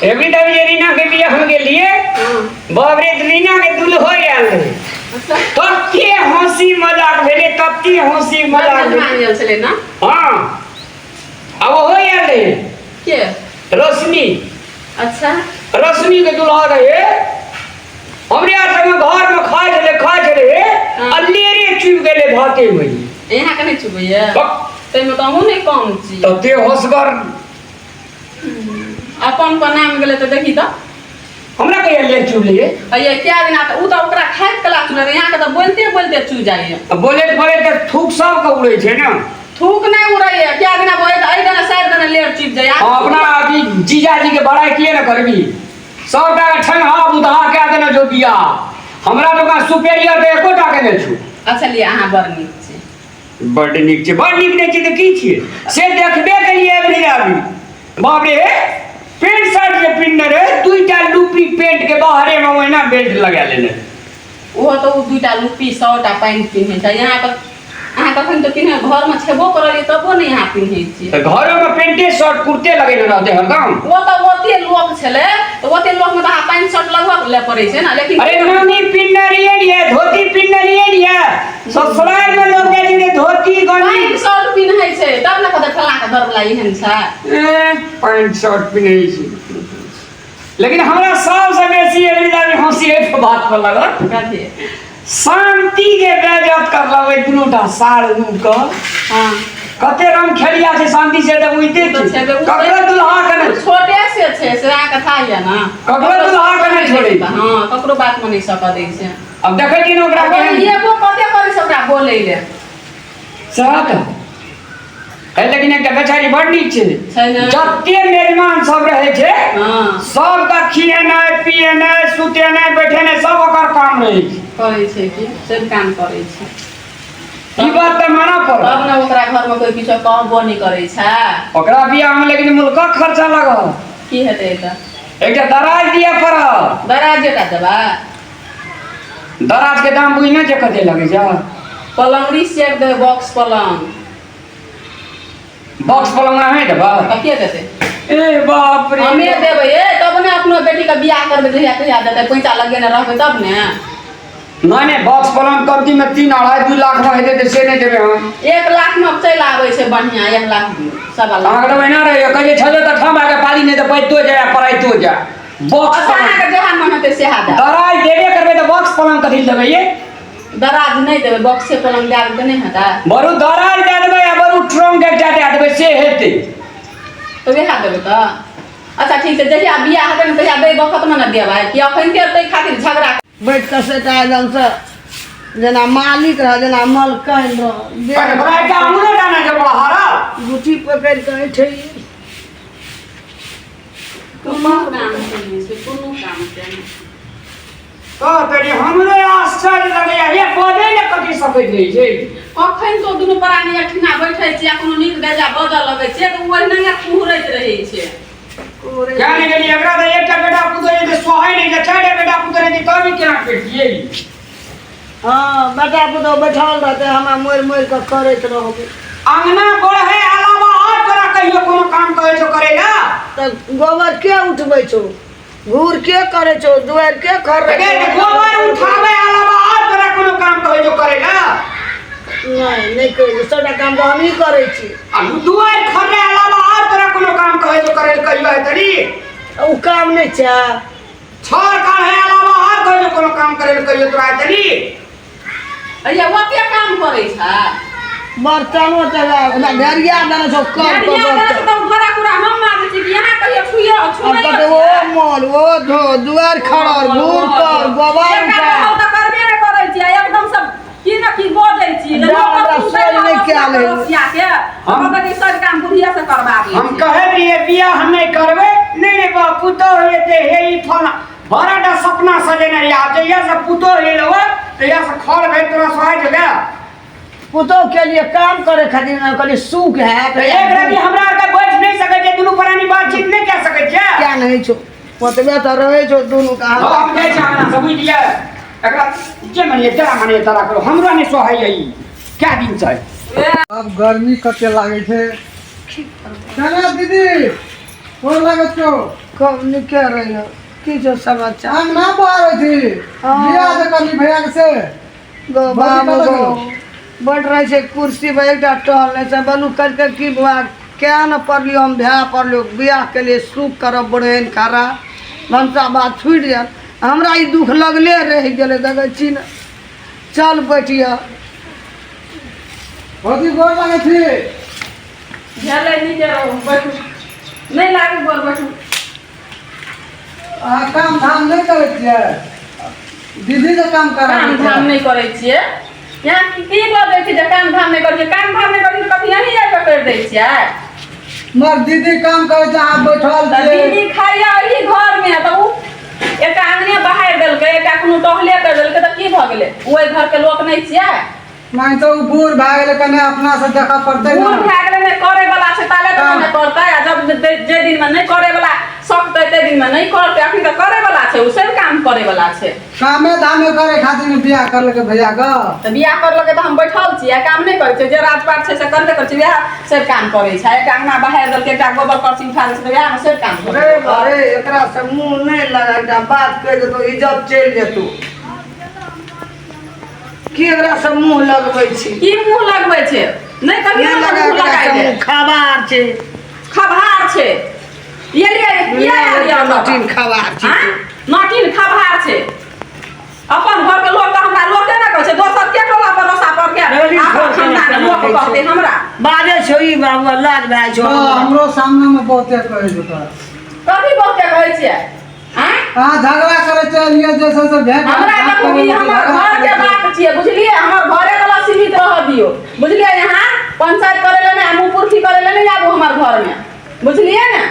Every time जे रीना के बियाह हम गेलिए, बाप रे, रीना के दुल्हो आयल रहे। तते हंसी मजाक भेलै, तते हंसी मजाक भेलै। आयल छलै ने? हाँ, आ ओहो आयल रहे। के? रोशनी। अच्छा। रोशनी के दुल्हा रहे, हमरे आर संगे घर में खाइ छलै, खाइ छलै आ लेरे चुबि गेलै भाते में। यहाँ के नहि चुबैया? बक। ताहिमे तऽ अहूँ नहि कम छी। तते होशगर। अपन पर नाम गेलै तऽ देखी तऽ। हमरा कहिया ले चुबलियै? अये क्या दिना तऽ ओ तऽ ओकरा खाइत कला चुलै, यहाँ के तऽ बोलते बोलते चु जाइए। आ बोलैत बोलैत तऽ थूक सबके उड़ै छै ने। थूक नहि उड़ैए, क्या दिना बोले तऽ एहि दने साइड दने लेर चुबि जाइए। हाँ, अपना अथी जीजाजी के बड़ाई किए ने करबी? सबटा के ठेंगा बुधा कए देने छौ बियाह, हमरा तो सुपेरियर तऽ एकोटा के नहि छौ। अच्छा लिअ, अहाँ बड़ नीक छी। बड्ड नीक छै? बड्ड नीक नहि छै तऽ की छियै से देखबे केलियै। एवरी आदमी, बाप रे, पेंट शर्ट जे पिन्हने रहै, दुईटा लुपी पेंट के बाहरे में ओहिना बेल्ट लगा लेने। ओहो तऽ ओ दूटा लुप्पी 100 टा पैंट पिन्है छै। यहाँ पर अहाँ कखन तऽ पिन्है, घरमे छेबो करलियै तबो नहि अहाँ पिन्है छियै। तऽ घरो में पेंटे शर्ट कुर्ते लगेने रहते हरदम। ओ तऽ ओते लोक छलै तऽ ओते लोकमे तऽ अहाँ पैंट शर्ट लगभग ले पड़ै छै ने, लेकिन अरे नानी पिन्हने रहियै ने, धोती पिन्हने रहियै ने, ससुराल में लोग जाइ छै धोती गंजी। पैंट शर्ट पिन्है छै तब ने कहतै फल्लाँ के घरवला एहन छै। ए, पैंट शर्ट पिन्है छै, लेकिन हमरा सबसँ बेसी एहि हँसी एहि बात पर लगल। कथी? शांति के बेइज्जत करलक ओहि दुनूटा सार के। कते रंग खेलिया छै शांति से तऽ बुझिते तऽ छी। छै, तऽ ओ ककरो दुल्हा के नहि। छोटे से छै से अहाँके था यऽ ने। ककरो दुल्हा के नहि छोड़ै। हँ, ककरो बातमे नहि सकऽ दै छै। अब देखै छी ने ओकरा केहन। एगो कते करै छै ओकरा बोलै लए। सएह तऽ है, लेकिन एकटा बेचारी बड़ नीक छै। छै ने? जते मेजमान सब रहै छै, सबके खिएनाइ पिएनाइ, सुतेनाइ, बैठेनाइ, सब ओकर काम रहै छै। करै छै कि सब काम करै छै। ई बात तऽ मानऽ पड़त। तब ने ओकरा घरमे कोइ किछो कहबो नहि करै छै। ओकरा बियाहमे लेकिन मुल्कक खर्चा लागल। की हेतै तऽ? एकटा दराज दिअ पड़त। दराजे टा देबै? दराज के दाम बुझने छै कते लगै छै? पलंगड़ी सेट देबै, बॉक्स पलंग। बॉक्स पलंग अहें देबै? तऽ के देतै? ए बाप रे। हमे देबै, ए तब ने अपनो बेटीके बियाह करबै, जहिया तहिया देतै, पैसा लगेने रहबै तब ने। नहि नहि, बॉक्स पलंग कमती में तीन अढ़ाई 2 लाख में हेतै तऽ से नहि देबै हम। 1 लाखमे चलि आबै छै बढ़िआँ, 1 लाख 1.25 लाख। अहाँके तऽ ओहिना रहैए, कहै छै छजो तऽ ठाम आके पाली, नहि तऽ पैतो जाय आ पड़ाइतो जाय बॉक्स अच्छा। पलंग। अहाँके जहाँ मन हेतै सएह देब। दराज देबे करबै तऽ बॉक्स पलंग कथी लए देबै ये? दराज नहि देबै, बॉक्से पलंग दए देबै तऽ नहि हेतै? बरू दराज दए देबै आ बरू ट्रंक एकटा दए देबै, से हेतै। तऽ वएह देबै तऽ। अच्छा ठीक छै, जहिया बियाह हेतै ने तहिया दै बखतमे ने देबै, कि अखन ताहि खातिर झगड़ा। बैठ कऽ सेटा एकदमसँ जेना मालिक रह, जेना मलकाइन रह। ओकरा एकटा अंगुरो डाना के बड़ा हरा। गुठी पकड़ि कऽ ऐठै। कोनो काम के नहि छै, कोनो काम के नहि। कह तरी, हमरो आश्चर्य लगैया हे, बजै ने कथी सकैत रहै छै। अखन तो दुनू प्राणी एकठिना बैठै छियै आ कोनो नीक बेजा बजऽ लगै छियै तऽ ओ ओहिनाए कुहरैत रहै छै। क्या नहीं गेलियै, एकरा तऽ एकटा बेटा पुतोह जे सोहाय नहि छै, चारिटा बेटा पुतोह रहतै तब ई केना करितियै? हँ, बेटा पुतहु बैठल रहतै, हमरा मोड़ि मोड़ि कऽ करैत रहबै। अंगना बढ़े अलावा और तोरा कहियो कोनो काम कहै छौ करै ला? तऽ गोबर के उठबै छौ, घूर के करै छौ, दुआरि के खर्रै गे छौ? गोबर उठाबै अलावा और तोरा कोनो काम कहै छौ करै ला? नहि, नहि कहै छै, सबटा काम तऽ हमही करै छी। आ दुआरि खर्रै अलावा और तोरा कोनो काम कहै छौ करै ला कहियो है तरी? ओ काम नहि छै? छड़ काढ़े अलावा और कहियो कोनो काम करे ला कहियो तोरा है तरी? अरे ओते काम करै छै। बर्तनो तऽ ओकरा ढेरिया देने छौ कल पर। ढेरिया देने छै। बर्तन तऽ घोड़ा कुरा हम मारै छी कि यहाँ कहियो छुइयो आब छुइयो? कहतै ओ मोल, ओ धो, दुआरि खड़र, घूर कर, गोबर उठा। तऽ करबे नहि करै छियै, एकदम सब की न की बजै छी। जा, हमरा सोझ नहि कयल हइ। के हम कहै सब काम बुढ़िया से करबाबै। हम कहै रहियै बियाह हम नहि करबै, नहि रे बाप, पुतोह हेतै हे ई फलां, बड़ाटा सपना सजेने रहियै। आब जहिया से पुतोह एलौ तहिया से खर भेल, तोरा सोहाइ छौ? पुतोह के लिए काम करे खातिर ने कहली सुख है। तऽ एक रति हमरा आरके बैठ नहि सकै छियै, दुनू प्राणी बातचीत नहि कए सकै छियै? क्या नहीं छौ, ओतबे तऽ रहै छौ दुनू का। हम जाइ छी अंगना से, बुझलियै? एकरा जे मानिए जरा मानिए तरा करो, हमरो नहि सोहाइए ई कए दिन छै। आब गर्मी कते लागै छै। चला दीदी, गोर लागै छौ। खूब नीके रहियो। की छौ समाचार? अंगना बहारै छी। हँ। बियाह जे करली भैया के से। गो भौजी बाबू कतऽ गो गेलौ? बैठ रहै छै कुर्सी पर एकटा टहल नहि छै। बोलू कहलकै की बौआ क्या ने पढ़लियो हम भए पढ़लियो बियाह के लिए सुख करब बड़ेन खड़ा भनसा भात छुटि जायत। हमरा ई दुख लगले रहि गेलै। देखै छी ने चल बैठिया। भौजी गोर लागै छी। भेलै नीके रहू बैठू नहि लागू गोर बैठू। अहाँ काम धाम नहि करै छियै? दीदी के काम कराबै काम धाम छियै? नहि करै छियै। यहाँ की की बजै छी जे काम धाम नहि करै छियै? काम धाम नहि करै छियै कथी अहीं आबि कऽ करि दै छियै? मगर दीदी काम करै छै अहाँ बैठल तऽ छियै। दीदी खाइया एहि घरमे तऽ ओ एकटा अङ्गने बहारि देलकै एकटा कोनो टहले करि देलकै तऽ की भऽ गेलै? ओ एहि घरके लोक नहि छियै? नहि तऽ ओ बूढ़ भए गेलै कने अपना से देखऽ पड़तै ने। बूढ़ भए गेलै नहि करै वाला छै ताले तऽ नहि करतै आ जब जे दिनमे नहि करै वाला सकतै ताहि दिनमे नहि करतै। अखन तऽ करै वाला छै ओ सब काम करै वाला छै। कामे धामे करे खातिर ने बियाह करलकै भैया के। तऽ बियाह करलकै तऽ हम बैठल छियै काम नहि करै छियै। जे राजपाट छै से करबे करै छियै वएह सब काम करै छै। एकटा अङ्गना बहारि देलकै एकटा गोबर करसी उठा देलकै तऽ वएहमे सब काम करै रे छै। रे एकरा से मुँह नहि लगा एकटा बात कहि देतौ इज्जत चलि जेतौ। की एकरा से मुँह लगबै छी? की मुँह लगबै छै? नहि कहियो नहि ने लगा मुँह एकरा लगाइ से दे। मुँह खबार छै। खबहार छै। ये लिए किया आयल यऽ एतऽ? नटीन खबार छै। आँय? नटीन खबहार छै। अपन घर के लोक तऽ हमरा लोके ने कहै छै दोसर के टोला पड़ोसा पर के रवि अपन घर के खानदान लोक लोक कहै कहतै छै। हमरा। बाजै छौ ई बाबू लाज भए छौ। हँ, हमरो सामने मे बहुते कहै छै तऽ। कथी बहुते कहै छियै? आँय? अहाँ झगड़ा करै छै एलियै जे छै से भेंट हमरा घाट देखू करै ई छै, हमर झगड़ा घर के करै छै। बात छियै बुझलियै? हमर घरे वाला सीमित रह दियौ बुझलियै? यहाँ पंचायत करै लए नहि आ मुँह पुरखी करै लए नहि आबू हमर घरमे बुझलियै ने?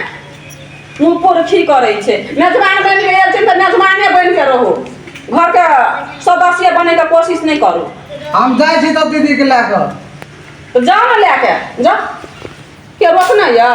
मुँह पुरखी करै छै। मेजबान बनि के आयल छै तऽ मेजबाने बनि के रहू घरके सदस्य बनैके कोशिश नहि करू। हम जाइ छी तब दीदी के लए कऽ। तऽ जाउ ने लए के जाउ के रोकना यऽ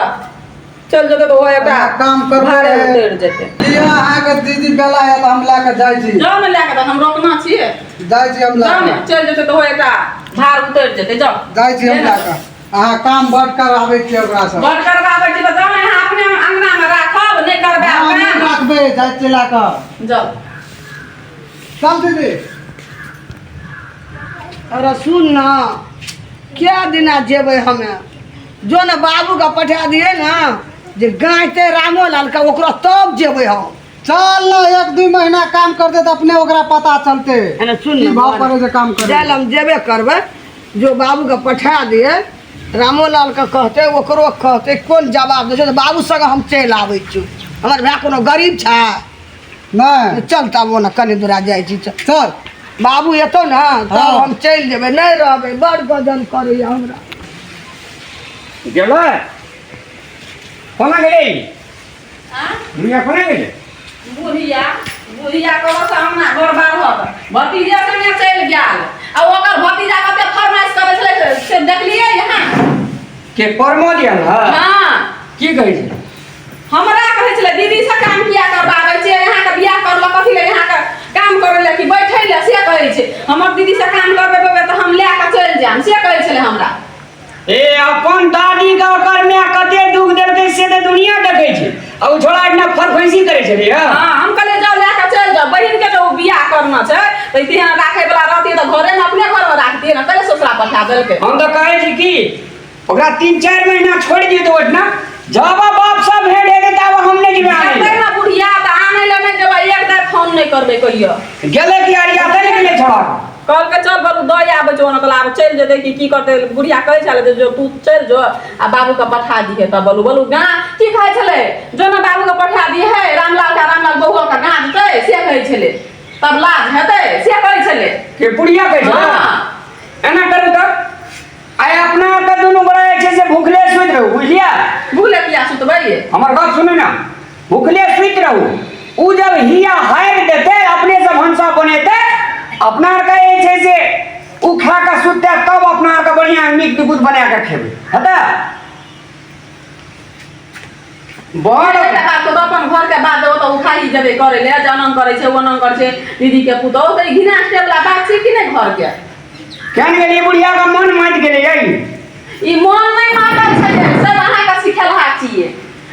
चल जेतै तऽ ओ एकटा अहाँ काम करबै। भारे उतरि जेतै। लिअ अहाँके दीदी बेला यऽ तऽ हम लए कऽ जाइ छी। जाउ ने लए कऽ तऽ हम रोकना छियै। जाइ छी हम लए जाउ ने कऽ। चलि जेतै तऽ ओ एकटा भार उतरि जेतै जाउ। जाइ छी हम लए कऽ। अहाँ काम बड कराबै छियै ओकरा से। बड करबाबै छी तऽ जाउ ने अहाँ अपने अङ्गनामे राखब नहि करबायब हम नहि काम। राखबै जाइ छियै लए कऽ। जाउ। चल दीदी। अरे सुन ना क्या दिना जेबै हमे जो ने बाबू के पठा दिए ना जे गाँते रामोलाल के ओकरो तब जेबै हम। चल ना एक दू महीना काम करते तऽ अपने ओकरा पता चलते। एने सुन की ना भाव पड़े छै काम करे। जाय हम जेबे करबै जो बाबू के पठा दिए रामोलाल के कहते ओकरो कहते कोन जवाब दै छै तऽ बाबू संगे हम चलि आबै छी। हमर भाय कोनो गरीब छै? नहि। चल तब ओना कनि दूरा जाइ छी चल। चल। बाबू एतौ ने तब हँ। हम चलि जेबै नहि रहबै बड़ गजन करैया हमरा। गेलै कोना गेलै? आँय? बुढ़िया कोना गेलै? बुढ़िया बुढ़िया कहब से हमरा घर बाढ़त भतीजे संगे चलि गेल आ ओकर भतीजा कते फरमाइश करै छलै से देखलियै यहाँ। के प्रमोद आयल हँ? हँ। की कहै छै? हमरा कहै छलै दीदी से काम किया करबाबै छियै अहाँके बियाह करलक कथी लए अहाँके काम करै लए कि बैठै लए से कहै छै। हमर दीदी से काम करबेबै तऽ हम लए कऽ चलि जायब से कहै छलै हमरा। ए अपन दादी के ओकर माय कते दुख देलकै से तऽ दुनिया देखै छै आ ओ छोड़ा एहिना फरफैसी करै छलै हँ। हँ हम कहलियै जाउ लए कऽ चलि जाउ बहिन के जब बियाह करना छै तऽ इतिहास राखै वाला रहतियै तऽ घरेमे अपने घरमे राखतियै ने कहिले ससुरा पठा देलकै। हम तऽ कहै छी कि ओकरा 3-4 महीना छोड़ि दियौ तऽ ओहिठिना जब बाप सब भेंट हेतै तब हम नहि जेबै आनै जेतै लए। ने बुढ़िया तऽ आनै लए नहि जेबै एक दाइ फोन नहि करबै कहियो। गेलै कि अरिया तै ने गेलै छोड़ा के। कहलकै चल बाबू दऽ आबै छौ ओना कहलक आब चलि जेतै कि की करतै। बुढ़िया कहै छलै जे जो तू चलि जो आ बाबूके पठा दिहे तऽ बोलू बोलू गाँ की कहै छलै जो ने बाबूके पठा दिहे रामलाल के रामलाल बौआके गाँ देतै से कहै छलै तब लाज हेतै से कहै छलै। के बुढ़िया कहै छलै? हँ। एना करू तब आइ अपना आरके दुनू गोरा जे छै से भूखले सुति रहू बुझलियै? भूखले किया सुतबै? हमर गप सुनू ने भूखले सुति रहू उ जब हिया हारि देतै अपने से भनसा बनेतै अपना आरके जे छै से उ खा कऽ सुततै तब अपना आरके बढ़िआँ नीक निकुत बना कऽ खेबै हेतै? बड़ एकटा बात कहू, अपन घर के बात देबो तऽ उखाही जेबै करै लए जे अनंग करै छै ओनंग करै छै दीदी के पुतोहु तऽ ई घिना वला बात छै कि नहि घर के? केहन गेलियै बुढ़िया के मन माति गेलै यै। ई मन नहि मातल छै सब अहाँके सिखेलहा छियै।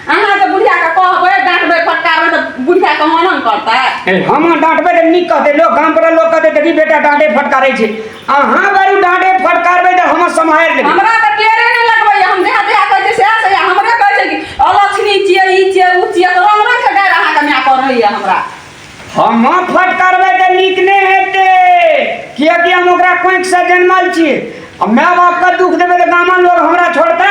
अहाँ जे बुढ़िया के कहबै डांटबै फटकारबै तऽ बुढ़िया के मनन करतै। ए, हम डांटबै तऽ नीक कहतै लोक, गाम पर लोक कहतै देखी बेटा डांटे फटकारै छै। अहाँ बरू डांटे फटकारबै तऽ हम सम्हारि लेबै। हमरा तऽ टेरे नहि लगबैया, हम जहाँ जहाँ कहै छियै सएह सएह हमरे कहै छै कि अलक्षणी छियै, ई छियै, ओ छियै, तऽ रंग रंग के गारि अहाँके माय पढ़ैया हमरा। हम फटकारबै तऽ नीक नहि हेतै, किएकि हम ओकरा कोखिसँ जनमल छियै आ माय बापके दुख देबै तऽ गामक लोक हमरा छोड़तै?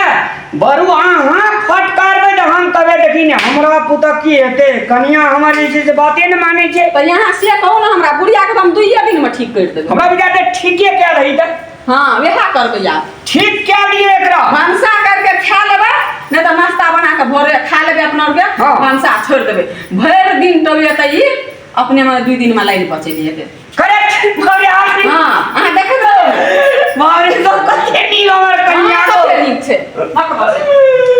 बरू अहाँ फटकारबै तऽ हम कहबै देखी ने हमरा पुतक की हेतै, कनिया हमर जे छै से बाते नहि मानै छै। तऽ यहाँ से कहू ने, हमरा बुढ़ियाके तऽ हम दुइए दिनमे ठीक करि देबै। हमरा बुझाइ तऽ ठीके कए रही तऽ। हँ, वएह करबै आब। ठीक कए दियै एकरा। भनसा करके खा लेबै, नहि तऽ नाश्ता बना के भोरे खा लेबै अपना आरके। हाँ। भनसा छोड़ि देबै, भरि दिन टोलिए तऽ ई अपने में 2 दिन में लाइन बचेली हेतै। करेक्ट, बाप रे, आदमी। हँ, अहाँ देखैत रहू ने। बाप रे, तो कते नीक हमर कनिया। हाँ, कते नीक छै। मत बजै।